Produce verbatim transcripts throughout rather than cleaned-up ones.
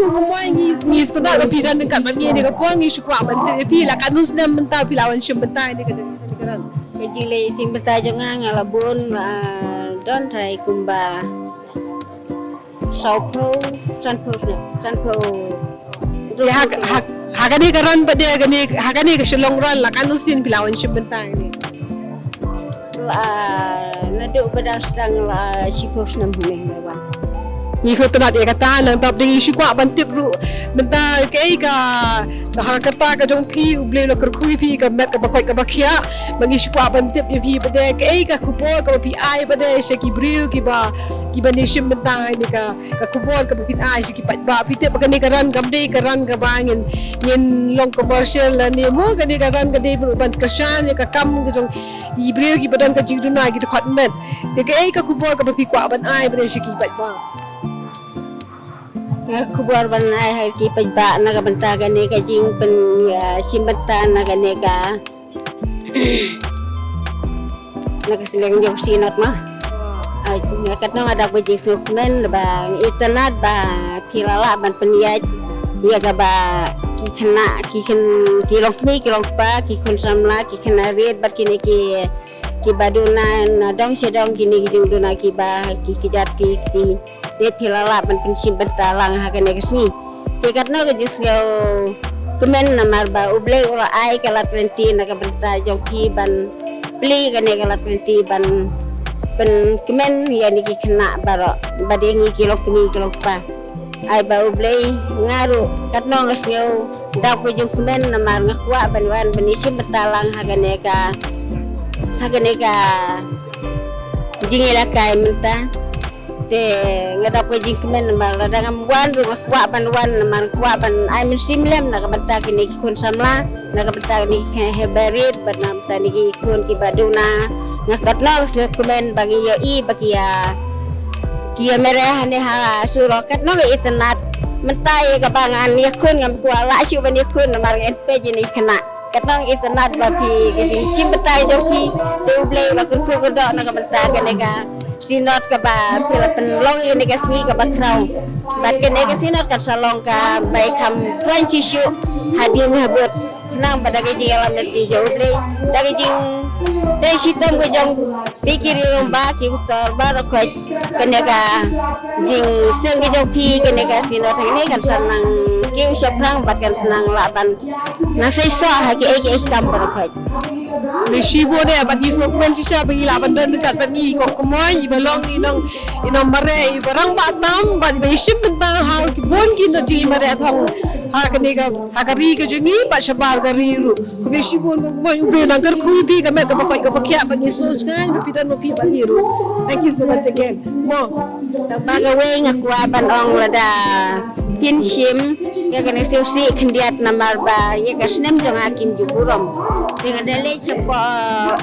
Kumba ngi ngi sngewthuh ba phi don ryngkat bad ngi ha kane ka por, ngi shu kwah ban tip ïa phi la katno snem mynta phi la wan shim bynta ha kane ka jingïaleh shim bynta jong nga, nga la bun, la don trai kumba saw phew, san phew snem, san phew. Ïa ha ha ha kane ka ran pat de kane ha kane ka Shillong ran la katno sien phi la wan shim bynta kane? La naduh ba dang sdang la shiphew snem hynne la wan. Ngi sngewtynnat ïa kata, nangta pat de ngi shu kwah ban tip ruh mynta kaei ka, ha ka rta ka jong phi U Blei u la kyrkhu ïa phi ka met kaba koit kaba khiah. Ba ngi shu kwah ban tip ïa phi pat de kaei ka khubor kaba phi ai pat de sha ki briew kiba kiba ïashim bynta ha kane ka ka khubor kaba phi ai sha ki paidbah. Phi tip ba kane ka ran kam dei ka ran kaba ngin ngin long commercial lane mo, kane ka ran ka dei ban kyrshan ïa ka kam ka jong ki briew kiba don ka jingduna, ki dkhot met. Te kaei ka khubor kaba phi kwah ban ai pat de sha ki paidbah? Nga khubor ban ai ha ki paidbah na ka bynta kane ka jingpyn, ïa, shim bynta na kane ka na ka seng jong Synod ma. Ai, nga katno nga dap ka jingsngewkmen ba nga itynnad ba phi la lah ban pynïaid ïa kaba ki khynnah, ki khyn, ki longkmie, ki longkpa, ki khun samla, ki khynnah rit bad kine ki kiba duna na dong sha dong, kine ki jingduna kiba ki kjat ki kti. Te phi la lah ban pynshim bynta lang ha kane ka sngi. Te katno ka jingsngewkmen namar ba U Blei u la ai ka lad ka lynti na ka bynta jong phi ban plie kane ka lad ka lynti ban pynkmen ïa kine ki khynnah baroh, ba dei ngi ki longkmie ki longkpa. Ai ba U Blei, nga ruh katno nga sngew dap ka jingkmen namar nga kwah ban wan ban ïashim bynta lang ha kane ka, ha kane ka jingïalehkai mynta. Te nga dap ka jingkmen namar lada ngam wan ruh nga kwah ban wan namar nga kwah ban ai mynsiem lem na ka bynta kine ki khun samla, na ka bynta kine ki heh barit bad na ka bynta kine ki khun kiba duna. Nga katno ka sngewkmen ba ngi ïohi ba ki ïa, ki ïa mareh hangne ha surok. Katno nga itynnad mynta ïa kaba ngan ïakhun, ngam kwah lah shuh ban ïakhun namar ngan peit ïa kine ki khynnah. Katno nga itynnad ba phi, ka jingshim bynta jong phi te U Blei u la kyrkhu kyrdoh na ka bynta kane ka Synod kaba phi la pynlong ïa kane ka sngi kaba khraw. Bad kane ka Synod kan sa long kaba ïakham khlaiñ shisha hadien habud. Khnang ba da ka jingïalam lynti jong U Blei, da ka jingtrei shitom ka jong phi ki rangbah, ki pastor baroh khoit, kane ka jingseng ka jong phi, kane ka Synod hangne kan sa nang kiew shaphrang bad kan sa nang lah ban nang seisoh ha kiei kiei ki kam baroh khoit. Ngi shibun eh bad ngi sngewkmen shisha ba ngi lah ban don ryngkat bad ngi i Kong Kmoi iba long i nong, i nongmareh iba rangbah tam bad iba ïashim bynta ha ki bun ki nongmareh thong ha kane ka, ha ka ri ka jong ngi bad shabar ka ri ruh. Khublei shibun Kong Kmoi, U Blei un nang kyrkhu ïa phi, ka met kaba koit kaba khiah, ba ngi sngewsngaiñ ba phi don ma phi bad ngi ruh. Thank you so much again. Mo. Tang ba kawei nga kwah ban ong lada phin shim ïa kane sngewsih khyndiat namar ba ïa ka snem jong nga kim ju burom. Te nga da leit shapoh,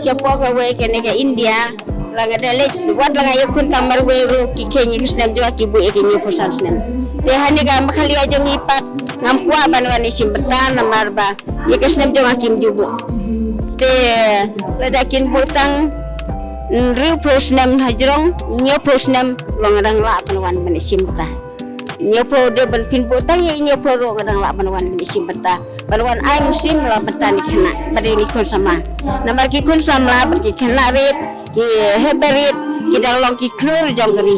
shapoh kawei kane ka India. La nga da leit, wat la nga ïakhun tang marwei ruh ki kheiñ ïa ka snem jong nga ki buh ïa ka hynñiewphew san snem. Te hangne ka Meghalaya jong ngi pat ngam kwah ban wan ïashim bynta namar ba ïa ka snem jong nga kim ju buh. Te lada kin buh tang hynriewphew snem hajrong, hynñiewphew snem, long nga dang lah ban wan ban ïashim bynta. Hynñiewphew de ban phin buh tang ïa hynñiewphew ruh nga dang lah ban wan ban ïashim bynta. Ban wan ai mynsiem la bynta na ki khynnah bad ïa ki khun samla. Namar ki khun samla bad ki khynnah rit, ki heh barit, ki dang long ki khlur jong ka ri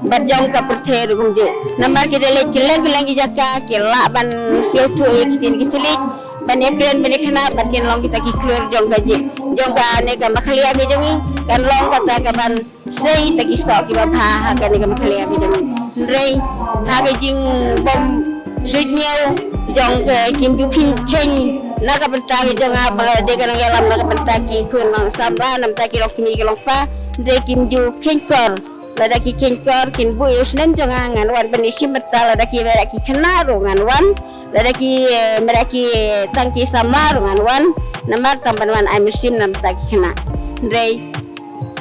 bad jong ka pyrthei ruh kumjuh. Namar ki da leit kylleng kylleng ki jaka, ki lah ban sngewthuh ïa ki ktien ki thylliej, ban ïakren ban ïakynad bad kin long kita ki khlur jong ka jing, jong kane ka Meghalaya ka jong ngi, kan long kata ka ban sei ta ki soh kiba bha ha kane ka Meghalaya ka jong ngi. Hynrei ha ka jingbym suidñiew jong ka, kim ju kheiñ, kheiñ na ka bynta ka jong nga ba dei ka nongïalam na ka bynta ki khun samla, na bynta ki longkmie ki longkpa. Hynrei kim ju kheiñkor. Lada ki kheiñkor kin buh ïa u snem jong nga ngan wan ban ïashim bynta, lada ki mareh ki khynnah ruh ngan wan. Lada ki, eh, mareh ki, eh, tang ki samla ruh ngan wan. Namar tang ban wan ai mynsiem na bynta ki khynnah. Hynrei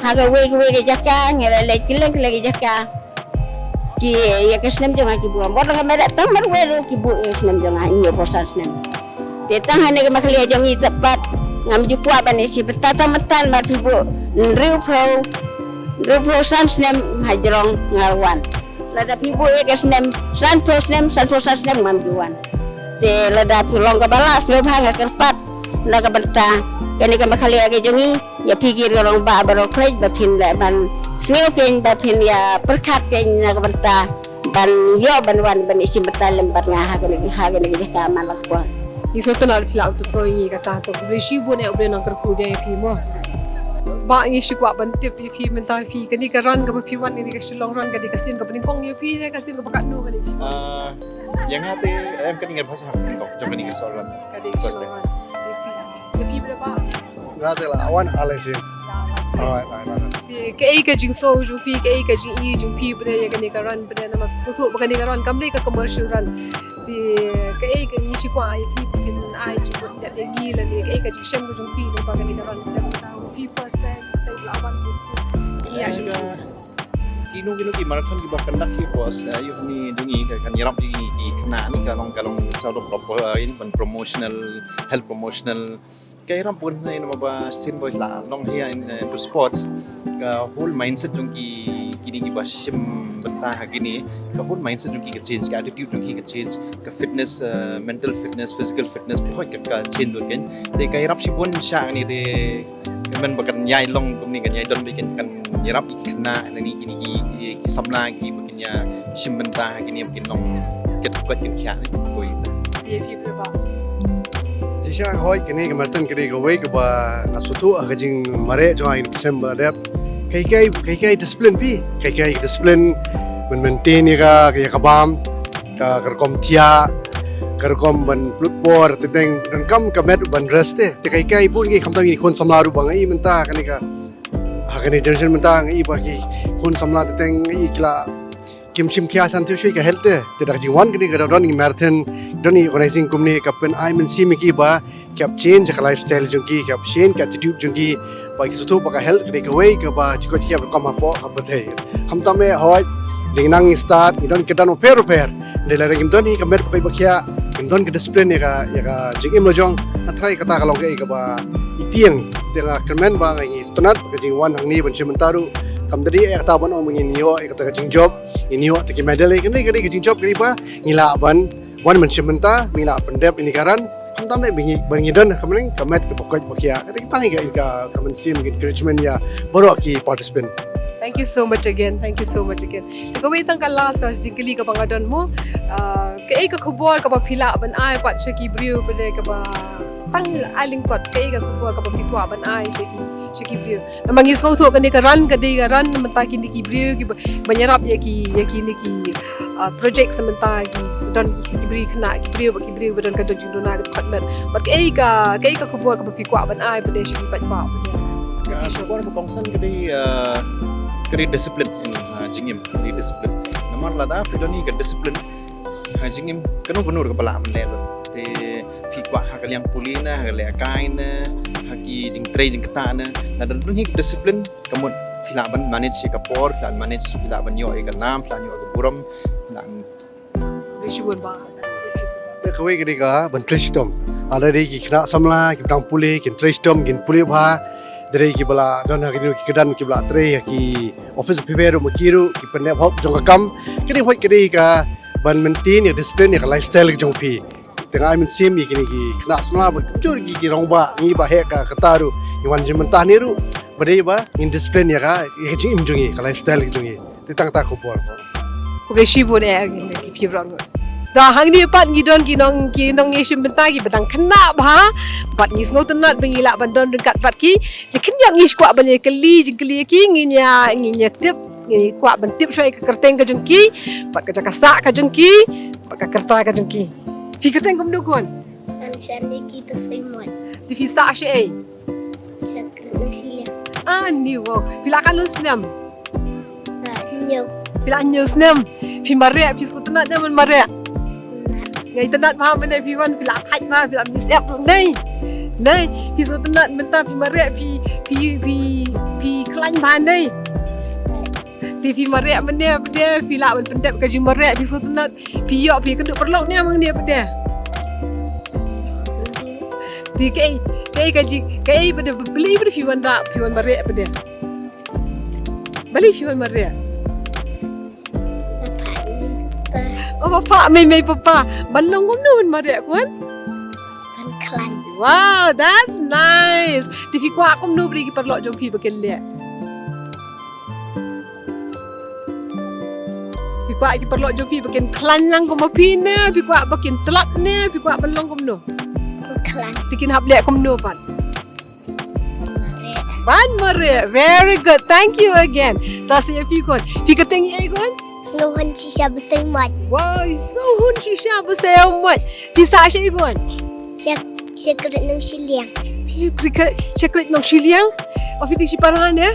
ha kawei kawei ka jaka nga la leit kylleng kylleng ka jaka, ki, eh, ïa ka snem jong nga ki buh. Bad la nga mareh tang marwei ruh ki buh ïa u snem jong nga, hynñiewphew san snem. Te tang hangne ka Meghalaya jong ngi pat ngam ju kwah ban ïashim bynta tang mynta namar phi buh hynriewphew, hynriewphew san snem hajrong nga wan. Lada phi buh ïa ka snem, sanphew snem, sanphew san snem, ngam ju wan. Te lada phi long kaba lah, sngewbha nga kyrpad na ka bynta kane ka Meghalaya ka jong ngi, ïa phi ki rangbah baroh khreh, ba phin lah ban sngew kein, ba phin ïa pyrkhat kein na ka bynta ban ïoh ban wan ban ïashim bynta lem bad nga ha kane, ha kane ka jaka man la ka por. Ngi sngewtynnat phi lah ban pynsngew ïa ngi kata, to khublei shibun eh, U Blei un nang kyrkhu biang ïa phi mo. Bah, ngi shu kwah ban tip ïa phi mynta, phi kane ka run kaba phi wan, kane ka Shillong Run, kane ka sien kaba nyngkong ïa phi ne ka sien kaba katno kane phi? Ah, ïa nga te em kane nga bha sha ha ka nyngkong jong kane ka Shillong Run. Kane ka Shillong Run. Ïa phi, ïa phi ba la bah? Nga te la wan ar lai sien. Ar lai sien. Te kaei ka jingsngew jong phi, kaei ka jingïohi jong phi ba dei ïa kane ka run, ba dei namar phi sngewthuh ba kane ka run kam dei ka commercial run. Te kaei ka ngi shu kwah ïa phi ba kin ai jingmut ïa ngi lane kaei ka jingshem ka jong phi lyngba kane ka run, ba dei ka phi first time te la wan bun sien. Ïa jong phi. Kino kino ki marathon kiba conduct hi, boss, ïa une jong ngi ka, kan ïarap ïa ngi ki khynnah ne, ka long, ka long sort of, uh, in ban promotional, health promotional. Ka ïarap bun hi namar ba sien ba la long hi in, uh, into sports. Ka whole mindset jong ki, kine kiba shim bynta ha kine, ka whole mindset jong ki ka change, ka attitude jong ki ka change, ka fitness, uh, mental fitness, physical fitness, ba ka, ka change lut kein. Te ka ïarap shibun sha kane te, kynmaw ba kan ïai long kumne, kan ïai don ba kan, kan ïarap ïa ki khynnah lane kine ki, ki, ki samla kiba kin ïa shim bynta ha kine ba kin long, kin koit kin khiah ne, koi. Ïa phi phi ba. Shisha hoi kane ka marathon kane kawei kaba nga sngewthuh ha ka jingmareh jong nga ha kine ki snem ba la dep. Ka hikai, ka hikai discipline phi, ka hikai discipline ban maintain ïa ka, ïa ka bam, ka, ka rukom thiah, ka rukom ban pynlut por, teng teng donkam ka met ban rest te. Te ka hikai bun ngi khamtam ngi khun samla ruh ba nga i mynta kane ka, ha kane generation mynta nga i ba ki khun samla teng teng nga i ki la kim shim khia san shuh shuh ka health te. Te da ka jingwan kane ka don ngi marathon, don ngi organizing kumne ka pynai mynsiem ïa ki ba ki hap change ka lifestyle jong ki, ki hap change ka attitude jong ki, ba ki sngewthuh ba ka health ka dei kawei kaba jingkoit jingkhiah rukom hapoh ka pyrthei. Khamtam eh hoi, dei nang ngi start, ngi don ki kyrdan bapher bapher. Dei lada ngim don hi ka met ba koit ba khiah, ngim don ka discipline ïa ka, ïa ka jingim la jong, nga tharai kata ka long kaei kaba i tieng. Te nga kyrmen ba nga ngi sngewtynnat ka jingwan hangne ban shim bynta ruh. Kam dei eh kata ban ong ba ngin ïoh ïa kata ka jingjop, ngin ïoh te ki medal, eh, kane ka dei ka jingjop kane ba ngi lah ban wan ban shim bynta, ngi lah pyndep ïa kane ka run. Khamtam eh ba ngi, ba ngi don ha ka mreng ka met kaba koit ba khiah. Kata ka tang ïa ka, ïa ka, ka mynsiem, ka encouragement ïa baroh ki participant. Thank you so much again. Thank you so much again. Te kawei tang ka last ka jingkylli kaba nga don mo. Ah, kaei ka khubor kaba phi lah ban ai pat sha ki briew ba dei kaba tang ai lyngkot, kaei ka khubor kaba phi kwah ban ai sha ki, sha ki briew. Namar ngi sngewthuh kane ka run ka dei ka run mynta kine ki briew kiba, ban ïarap ïa ki, ïa kine ki, ah, project sa mynta ki don ki briew khynnah, ki briew ba, ki briew ba don ka jingduna ka dkhot met. Bad kaei ka, kaei ka khubor kaba phi kwah ban ai pat sha ki paidbah pat? Ka khubor ba kongsan ka dei, ah, ka dei discipline, ah, jingim, ka dei discipline. Namar lada phi don hi ka discipline ha jingim, kano kano ruh kaba lah ban leh lut. Te phi kwah ha ka liang pule ne, ha ka liang kai ne, ha ki jingtrei jingktah ne, lada don hi ka discipline, ka mut phi lah ban manage ïa ka por, phi lah ban manage, phi lah ban ïoh ïa ka nam, phi lah ban ïoh ïa ka burom, phi lah ban. Te kawei ka dei ka ban trei shitom. Lada dei ki khynnah samla kiba dang pule, kin trei shitom, kin pule bha. Lada dei kiba la don ha kino ki kyrdan kiba la trei ha ki office phi, phi ruh ma ki ruh ki pyndep hok jong ka kam. Ka dei hoi ka dei ka ban maintain ïa discipline ïa ka lifestyle ka jong phi. Te nga ai mynsiem ïa kine ki khynnah samla ba kumjuh ki, ki rangbah ngi ba heh ka kata ruh ngi wan jingmyntoi ne ruh ba dei ba ngin discipline ïa ka, ïa ka jingim jong ngi, ka lifestyle ka jong ngi. Te tang ta khubor. Khublei shibun eh, ngi ki phi rong. Da hangne pat ngi don ki nong, ki nongïashim bynta kiba dang khynnah bha. Bad ngi sngewtynnat ba ngi lah ban don ryngkat bad ki. Te khyndiat ngi shu kwah ban ïa kylli jingkylli ïa ki, ngin ïa, ngin ïa tip, ngi kwah ban tip shuwa ïa ka kyrteng ka jong ki, bad ka jaka sah ka jong ki, bad ka kyrta ka jong ki. Phi kyrteng kumno khun? Ngan shane ki to sai mot. Te phi sah shaei? Sha kyrteng shiliang. Ani wow. Phi la katno snem? La hynñiew. Phi la hynñiew snem. Phi mareh, phi sngewtynnat ne em ban mareh? Sngewtynnat. Nga itynnat bha mynne phi wan, phi la thait bha, phi la mih syep ruh ne. Ne, phi sngewtynnat mynta phi mareh, phi, phi, phi, phi khlaiñ bha ne. Te phi mareh mynne pat de, phi lah ban pyndep ka jingmareh, phi sngewtynnat, phi ïoh phi kynduh paralok ne em hangne pat de? Te kaei, kaei ka jing, kaei pat de, balei pat de phi wanrah, phi wan mareh pat de? Balei phi wan mareh? Nga Papa, papa, mei mei papa. Ban long kumno ban mareh khun? Ban khlaiñ. Wow, that's nice. Te phi kwah kumno ba dei ki paralok jong phi ba kin leh? Phi kwah ki paralok jong phi ba kin khlaiñ lang kum ma phi ne? Phi kwah ba kin tlot ne? Phi kwah ban long kumno? Ban khlaiñ. Te kin hap leh kumno pat? Ban mareh. Ban mareh. Very good. Thank you again. To sa ïa phi khun. Phi kyrteng ïa i khun? Sngewhun shisha ba seimat. Wow, sngewhun shisha ba seimat. Phi sah sha i khun? Sha, sha Krit Nongshiliang. Phi, phi krit, sha Krit Nongshiliang? O phi dei shipara ne?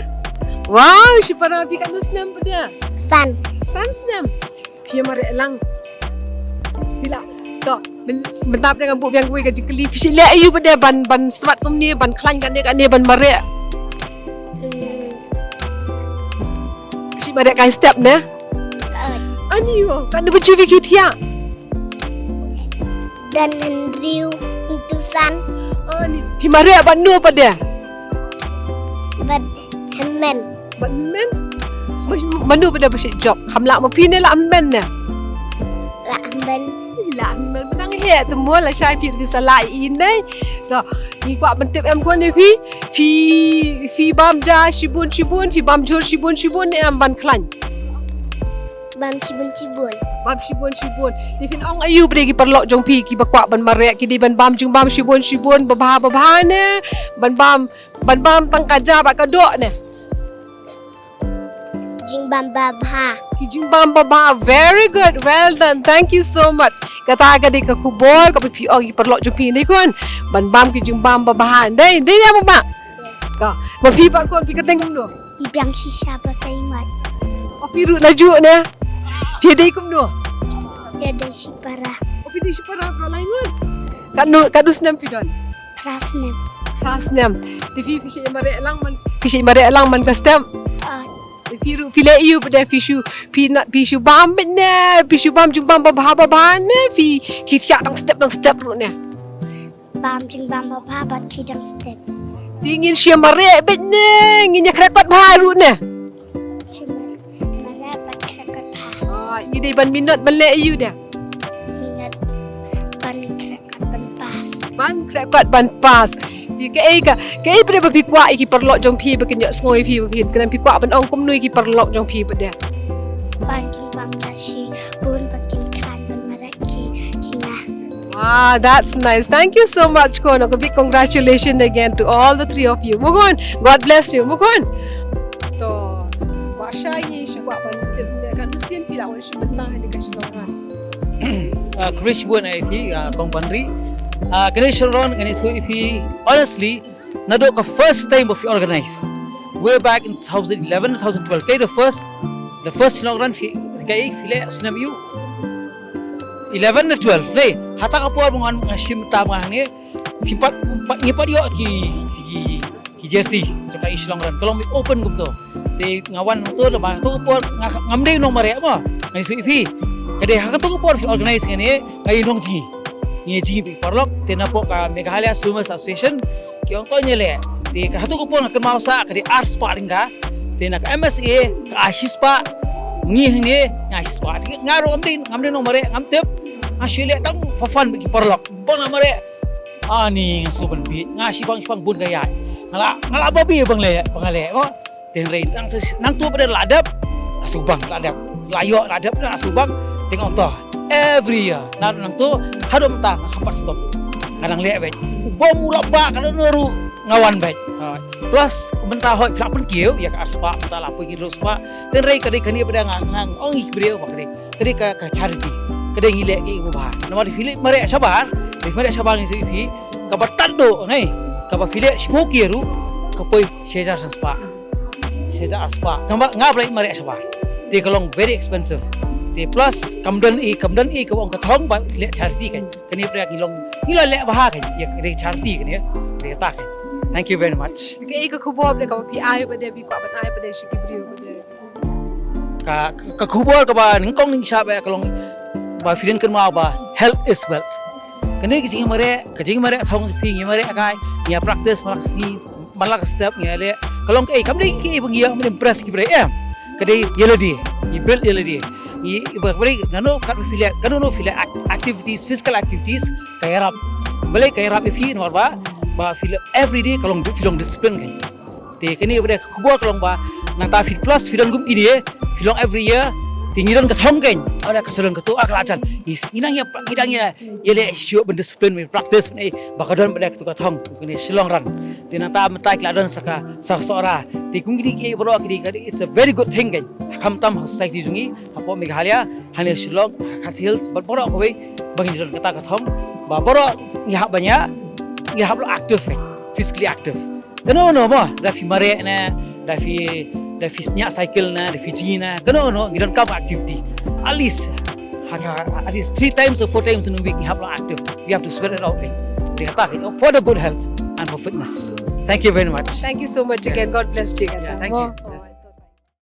Wow, shipara. Phi katno snem pat de? San. San snem. Phi mareh lang. Phi lah. To, myn-, mynta pat de ngan buh biang kawei ka jingkylli. Phi shu leh aïu pat de ban, ban smat kumne, ban khlaiñ kane kane, ban mareh? Hmm. Phi shu mareh kai step ne? Oi. Ani o, katno ba ju phi ki thiah? Don hynriew, hynriew san. Ani, phi mareh bad no pat de? Bad hynmen. Bad hynmen? Mano ba da ba shu jop? Kham lah ma phi ne lah hynmen ne? Lah hynmen. Lah hynmen. Ba dang heh te mo, lashai phi ruh phi sa lah ïa i ne. To, ngi kwah ban tip em khun ïa phi. Phi, phi bam ja shibun shibun, phi bam jhur shibun shibun ne em ban khlaiñ? Bam shibun shibun. Bam shibun shibun. Te phin ong aïu ba dei ki paralok jong phi kiba kwah ban mareh, ki dei ban bam jingbam shibun shibun, babha babha ne? Ban bam, ban bam tang ka ja bad ka doh ne? Jingbam babha. Ki jingbam babha. Very good. Well done. Thank you so much. Kata ka dei ka khubor kaba phi ong ïa ki paralok jong phi ne khun. Ban bam ki jingbam babha. Dei, dei ne baba? Ka. Ba phi pat khun phi kyrteng kumno? I biang shisha ba seimat. O phi ruh najuh ne? Phi dei kumno? Ïa dei shipara. O phi dei shipara, para lai ngut. Katno, katno snem phi don? Phra snem. Phra snem. Te phi, phi shu mareh lang man, phi shu mareh lang man ka step. Ah. Te phi ruh phi leh aïu pat de, phi shu, phi na, phi shu bam beit ne, phi shu bam jingbam babha babha ne, phi, phi thiah tang step tang step ruh ne? Bam jingbam babha bad thiah tang step. Te ngin shu mareh beit ne, ngin ïa khreh kot bha ruh ne? Shu mar-, mareh bad khreh kot bha. Ah, ngi dei ban minot ban leh aïu de? Minot ban khreh kot ban pass. Ban khreh kot ban pass. Te kaei ka, kaei pat de ba phi kwah ïa ki paralok jong phi ba kin ïohsngew ïa phi ba phin kren, phi kwah ban ong kumno ïa ki paralok jong phi pat de? Ba kin bam ja shibun, ba kin khlaiñ ban mareh ki, ki nga. Ah, that's nice. Thank you so much khun. A big congratulations again to all the three of you. Mo khun, God bless you. Mo khun. To, ba shai ngi shu kwah ban tip ne, katno sien phi la wan shu bynta ha kane ka shnong? Ah, khublei shibun ïa phi, ah, Kong Banri. Ah, kane ka shnong ngan ïathuh ïa phi, honestly, naduh ka first time ba phi organize. Way back in two thousand eleven, two thousand twelve. Kaei the first, the first shnong phi, kaei phi leh snem aïu? Eleven ne twelve, ne? Hata ka por ba ngan, ngan shim ta ba hangne. Phi pat, pat, ngi pat ïoh ki, ki, ki jersey jong ka East Shillong Run. Ka long open kumto. Te nga wan kumto, lada ha kato ka por nga, ngam dei nongmareh mo. Ngan ïathuh ïa phi. Ka dei ha kato ka por phi organize kane, nga ïa nongjngi. Ngi ïa jngi bad ki paralok, te napoh ka Meghalaya Swimmers Association, ki ong to ngin ïa leh. Te ha kato ka por nga kynmaw sa ka dei arspah tyngka. Te na ka M S A ka ai shispah. Ngi hangne nga ai shispah. Te nga ruh ngam dei, ngam dei nongmareh, ngam tip. Nga shu leh tang for fun bad ki paralok. Bad nga mareh. Ani nga sngewbha ban bieit, nga shibang shibang bun ka ïaid. Nga la, nga la babe ban leh, ban leh mo. Te hynrei nangtu, nangtu pat de la dep ka sngewbha, la dep, la ïoh, la dep na sngewbha. Te nga ong to every year na nangtu haduh mynta nga khlem pat stop. Nga dang leh beit. U bom u la bah ka don ruh nga wan beit. Ha. Plus mynta hooid phi la pynkiew ïa ka arspah, mynta la poi ki hynriewspah. Te hynrei ka dei kane pat de nga, nga ong ïa ki briew ba ka dei Ka dei ka, ka charity. Ka dei ngi leh kaei kaba bha. Namar phi leh mareh shabar, phi mareh shabar ngi ïathuh ïa phi, kaba tad duh ne, kaba phi leh shiphew ki ruh, ka poi shi hajar san spah. Shi hajar ar spah. Namar nga ba leh mareh shabar. Te ka long very expensive. Te plus kam don ei, kam don ei kaba ong ka thong ba phi leh charity kan. Kane pat ngi long, ngi la leh bha kan. Ïa ka dei charity kan ïa. Ka dei kata kan. Thank you very much. Kaei ka khubor pat de kaba phi ai pat de, phi kwah ban ai pat de sha ki briew pat de? Ka, ka khubor kaba nyngkong nyngkong sha ba ka long ba phi dang kynmaw ba health is wealth. Kane ka jingmareh, ka jingmareh thong phi ngi mareh kai, ngi ïa practice man la ka sngi, man la ka step ngi ïa leh. Ka long kaei, kam dei kaei ba ngi ïa impress ki briew em. Ka dei ïa lade, ngi build ïa lade. Ngi ba bri nano kat phi leh, kano no phi leh ac- activities, physical activities ka ïarap. Balei ka ïarap ïa phi namar ba ba phi leh every day ka long phi long discipline kein. Te kane ba dei ka khubor ka long ba nangta phi plus phi don kum kine phi long every year. Te ngi don ka thong kein. Ada ka salon ka tu ak la jan. Ngi ngi dang ïa ngi dang ïa ïa leh shuh ban discipline, ban practice ban ei ba ka don ba dei ka tu ka thong. Kane Shillong Run. Te nangta mynta ki la don sa ka sa ka Sohra. Te kum kine ki ei baroh kine ka it's a very good thing kein. Khamtam ha society jong ngi hapoh Meghalaya, hane Shillong, ha Khasi Hills, bad baroh kawei ba ngi don kata ka thong ba baroh ngi hap ban ïa ngi hap lo active kein, physically active. Kano no mo da phi mareh na da phi da phi sñiah cycle na da phi jngi na kano no ngi donkam activity at least ha ka at least three times or four times in a week ngi hap lo active. We have to spread it out kein. Dei kata kein for the good health and for fitness. Thank you very much. Thank you so much again. God bless you again. Yeah, thank Mo. You. Yes.